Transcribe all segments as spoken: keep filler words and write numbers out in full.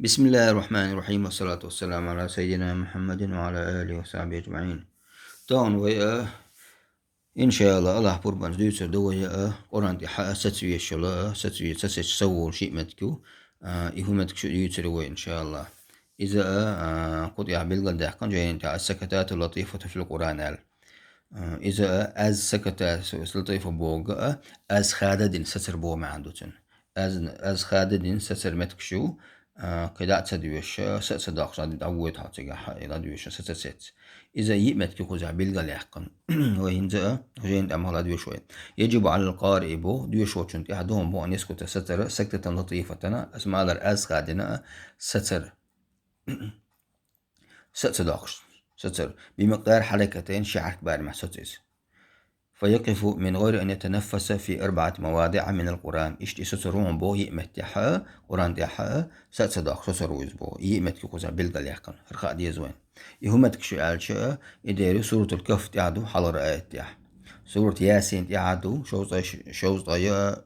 بسم الله الرحمن الرحيم، والصلاة والسلام على سيدنا محمد وعلى آله وصحبه أجمعين. Тахана вай, а, иншааллахӀ, Аллахь пурбанца дуьйцур ду вай, а, Къуръан тӀехь а саца везаш йола, а, саца ве-, саца сецаш ца вола шиъ меттиг ю, а, и хӀу меттиг шу дуьйцур ю вай, иншааллахӀ. Иза, а, а, кху тӀехь билгалдаьккхина жайна тӀехь: السكتات اللطيفة في القرآن аьлла. А, иза, а, аз саката, с-, с-, латифа бохург, а, аз хададина сацар боху маьӀна ду цуьнан. Аз, аз хададина сацар меттигаш ю, а, кхидӀа а ца доьшуш, а, са а ца доккхуш, дӀа-, дӀавоьду хьо цигахь, а, дӀадоьшуш, саца сецаш. Иза йиъ меттиг ю кхузахь билгалъяьккхина. Вай хӀинца, а, жайна тӀехь ма ладоьшу вай. يجب على القارئ боху, доьшучун тӀехь ду хьуна боху, أن يسكت сацар, سكتة لطيفة, аз ма-аллара аз хадина, а, сацар. Са а ца доккхуш, сацар. بمقدار حركتين, ши хьаракат барамехь соцу иза. فيقف من غير أن يتنفس في أربعة مواضع من القرآن. Иштта и соцур ву хьуна боху йиъ меттехь а, Къуръан тӀехь а, са а ца доккхуш соцур ву иза боху. И йиъ меттиг ю кхузахь билгалъяьккхина. ХӀара хаа деза вайна. И хӀу меттиг шу аьлча, и дера ю Суратул Кахф тӀехь ду, хьалхара аят тӀехь. Сурат Ясин тӀехь ду, шовзткъе ш-, шовзткъе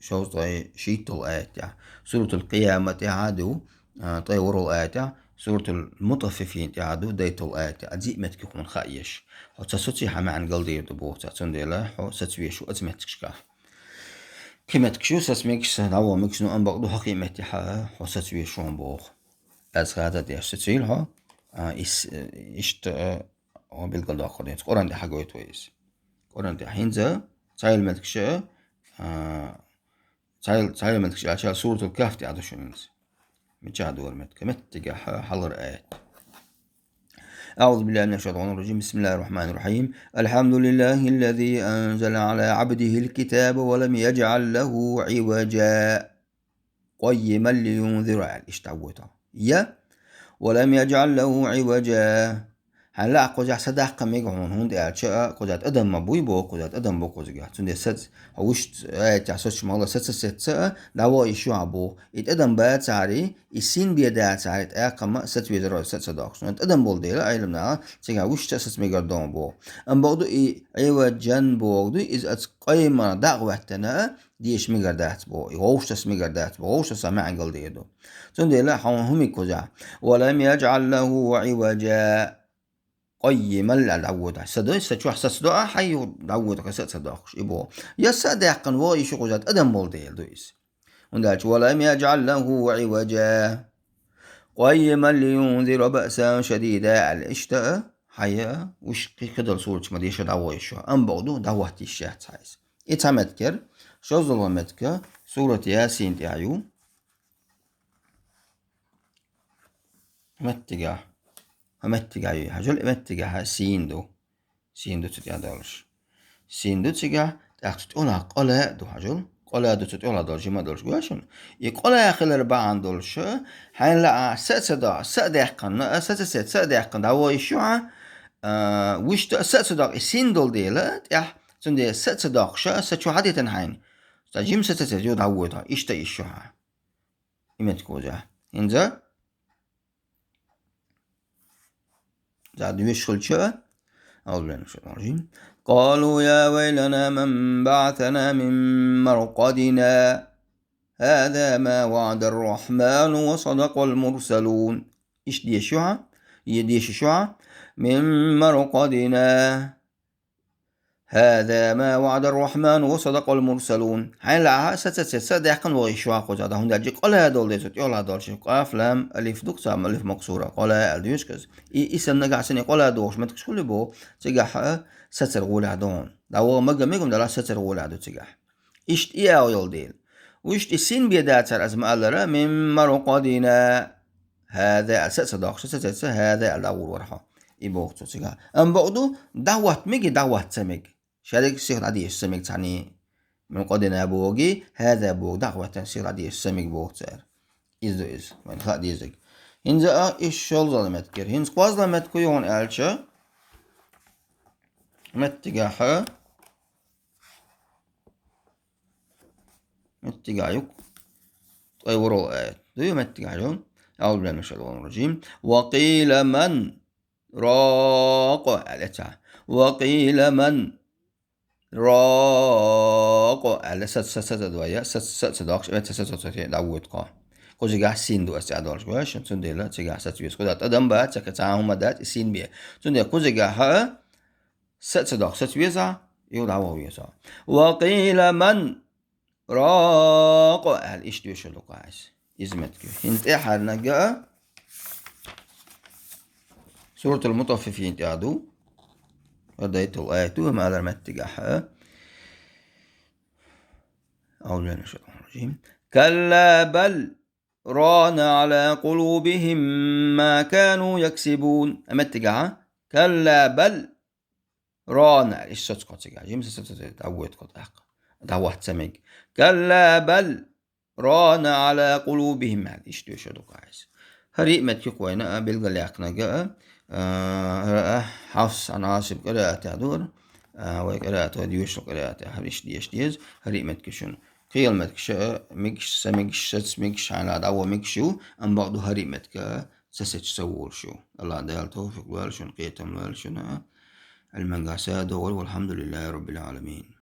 шовзткъе шийтталгӀа аят тӀехь. Суратул Къияма тӀехь а ду, а, ткъе ворхӀалгӀа аят тӀехь. Суратул Мутаффифин тӀехь а ду, дейтталгӀа аят тӀехь. Аз йиъ меттиг ю хьуна хаа езаш. Хьо ца соций, хьан маьӀна галдийр ду боху цо. Цундела хьо саца везаш ву оцу меттигашкахь. Кхин меттигаш ю саца мегаш, дӀаваха мегаш, ну, амма бакъду хӀокху йиъ меттехь а хьо саца везаш ву хьуна боху. Аз хада деш сацийла хьо, а, ис-, иштта, а, хьо билгалдоккхур ду. Къуръан тӀехь гойту вай иза. Къуръан тӀехь хӀинца цхьайолу меттигаш а, а, цхьайолу, цхьайолу меттигаш аьлча, Суратул Кахф тӀехь ду шуна иза. Мичахь ду хӀара меттиг? Меттигехь хьалхара аят. أعوذ بالله من الشيطان الرجيم. بسم الله الرحمن الرحيم. الحمد لله الذي أنزل على عبده الكتاب ولم يجعل له عوجا. قيما لينذر аьлла, иштта дӀавойту. Я, ولم يجعل له عوجا. Хьайна лаахь кхузахь са даккха мега хьуна, хӀунда аьлча кхузахь тӀадам ма буй боху, кхузахь тӀадам бу кхузахь. Цундела саца, хьо вуьшта аятехь соцуш ма хилла, саца сецна а, дӀаваха йиш ю хьан боху. И тӀадам бацахьара, и син бен дацахьара, тӀаккха ма саца везар вай, саца доккхуш. ТӀадам болу дела, Ӏеламнаха, цигахь вуьшта а саца мегар ду хьуна боху. Амма бакъду и Ӏиваджан боху ду, иза аца къаймана дӀа а хӀоьттина а, деша мегар дац боху, и вовшашца мегар дац боху, вовшашца маьӀна галдийр ду. Цундела хьуна хӀума кхузахь: ولم يجعل له عوجا. قيما аьлла дӀавойту. Са ду, са чохь саца до а, хьайна дӀавойту, са а ца доккхуш, и боху. Я са а даьккхина ваха йиш ю кхузахь, тӀадам болу дела ду иза. ХӀунда аьлча: ولم يجعل له عوجا. قيما لينذر بأسا شديدا аьлла, иштта а, хьайна, уьш кхидолу сурташ ма деша дӀаваха йиш ю. Амма бакъду, дӀахӀотта йиш яц хьайна иза. И цхьа меттиг яра, шозлагӀа меттиг, сурат Ясин тӀехь ю. Меттигехь. ХӀа, меттигехь ю. Хьажал, и меттигехь син ду. Син ду цу тӀехь долуш. Син ду цигахь, тӀаккха цу тӀехь къола а ду, хьажал. Къола а ду цу тӀехь долуш, жима долуш, гой шуна. И къола а хилар бахьана долуш, хьайна лаахь са а ца до, са а даьккхина, а, саца сецна, са а даьккхина, дӀаваха йиш ю хьан, а, вуьшта а са а ца доккху, и син долу дела, тӀехь, цундела са а ца доккхуш, са чу хьан дитина хьайна. Сан жима саца сецна, юха дӀавойту хьо, иштта йиш ю хьан. И меттиг кхузахь. ХӀинца? Зада веш хилча, أعوذ بالله من الشيطان الرجيم. قالوا يا ويلنا من بعثنا من مرقدنا. هذا ما وعد الرحمن وصدق المرسلون. Иштта деша ю хьан? Е деша ю хьан? من مرقدنا. هذا ما وعد الرحمن وصدق المرسلون. Хьайна лаахь, саца сецна, са а даьккхина ваха йиш ю хьан кхузахь, хӀунда аьлча къола а долу дела цу тӀехь долуш. Къаф, лам, алиф ду-кх цхьа, алиф максура, къола аьлла доьшу-кх иза. И, и санна нагахь санна къола дохуш меттигаш хуьлу боху, цигахь а сацар гӀолехь ду хьуна. ДӀаваха мега-мега, амма далахь сацар гӀолехь ду цигахь. Иштта и агӀо йолу дела. Вуьшта и син бен дацахьара, аса ма-аллара, من مرقدنا. هذا аьлла, са а ца доккхуш, саца сецна, هذا аьлла дӀагӀур вара хьо. И боху цо цигахь. Амма бакъду, дӀахӀотта мега, дӀахӀотта ца мега. Шадерг сиха дӀадеша ца мега цхьаьний. من مرقدنا бохург, هذا бохург, дӀахӀоьттина сиха дӀадеша ца мега боху цара. Иза ду иза, вайна хаа дезарг. ХӀинца а и шолгӀа меттиг яра. ХӀинца кхозлагӀа меттиг хӀун ю хьуна аьлча, меттигехь, меттигехь ю-кх ткъе ворхӀалгӀа аят. Дуй меттигехь ю? أعوذ بالله من الشيطان الرجيم. وقيل من راق аьлла цхьа. وقيل من راق аьлла, са, са, са, са, ду я, са, са, са доккхуш, эца, са, са, са, са, дӀавойту кхо. Кхузигахь син ду ас цӀа долуш вай, шун цундела цигахь саца веза. Кхуза тӀадам бац, цаьрга цхьа а хӀума дац, и син бе. Цундела кхузигахь саца доккху, саца веза, юха дӀаваха веза. «وقيل من راق» аьлла, иштта доьшур ду кхузахь. Иза меттиг ю. ХӀинца тӀаьхьарниг а Суратул Мутаффифин тӀехь ду. ХӀара дайтал аят ду, ма алар меттигахь. أعوذ بالله من الشيطان الرجيم. «كلا بل ران على قلوبهم ما كانوا يكسبون». А меттигахь. «كلا بل ران». Иштта соцу кхуза цигахь. Жимма соцу, соцу, дӀавоьду кхуза тӀаккха. ДӀаваха ца мега. «كلا بل ران على قلوبهم» аьлла, иштта доьшур ду кхузахь. ХӀара и меттиг ю кхузахь вайна а билгалъяьккхинарг а, а, хӀара а Хьафс ан Ӏасим къираатехь ду хӀара, а, вай къираат, вай доьшург къираатехь хӀара иштта деша деза, хӀара и меттиг ю шуна. Кхин меттигаш а, мегаш, ца мегаш, саца мегаш, хьайна дӀаваха мегаш ю, амма бакъду хӀара и меттиг а, ца сецча ца волуш ю. АллахӀ Дала тавфикъ лойла шуна, кхетам лойла шуна, Ӏилманга сов догӀийла, والحمد لله رب العالمين.